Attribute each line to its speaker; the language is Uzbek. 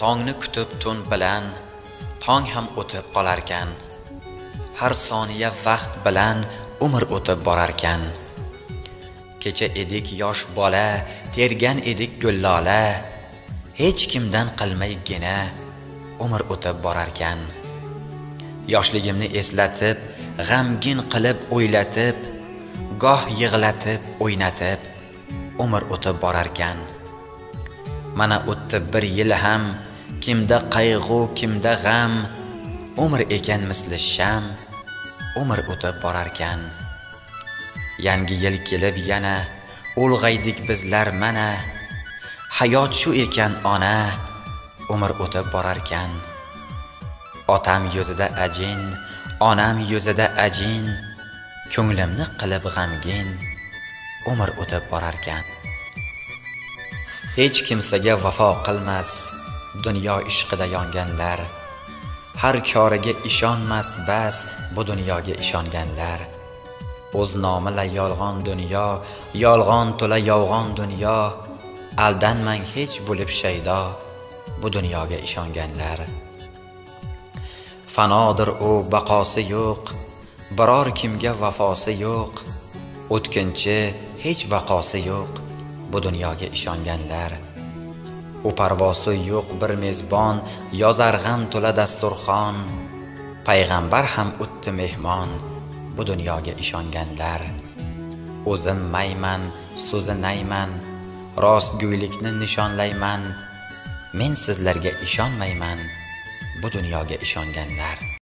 Speaker 1: Tongni kutib tun bilan tong ham o'tib qolarkan. Har soniya vaqt bilan umr o'tib borarkan. Kecha edik yosh bola, tergan edik gullola. Hech kimdan qilmaygina umr o'tib borarkan. Yoshligimni eslatib, g'amgin qilib o'ylatib, goh yig'latib, o'ynatib umr o'tib borarkan. Mana o'tdi bir yil ham, kimda qayg'u, kimda g'am, umr ekan misli sham, umr o'tib borarkan. Yangi yil kelib yana ulg'aydik bizlar mana, hayot shu ekan ona, umr o'tib borarkan. Otam yuzida ajin, onam yuzida ajin, ko'nglimni qilib g'amgin, umr o'tib borarkan. Hech kimsaga vafo qilmas dunyo ishqida yonganlar. Har koriga ishonmas bas bu dunyoga ishonganlar. O'z nomila yolg'on dunyo, yolg'on to'la yolg'on dunyo, aldanmang hech bo'lib shaydo bu dunyoga ishonganlar. Fanodir u, baqosi yo'q, biror kimga vafosi yo'q, o'tkinchi hech vaqosi yo'q bu dunyoga ishonganlar. U parvosi yo'q bir mezbon, yozar g'am to'la dasturxon, payg'ambar ham o'tdi mehmon bu dunyoga ishonganlar. O'zim mayman, so'zi nayman, rostgo'ylikni nishonlayman, men sizlarga ishonmayman bu dunyoga ishonganlar.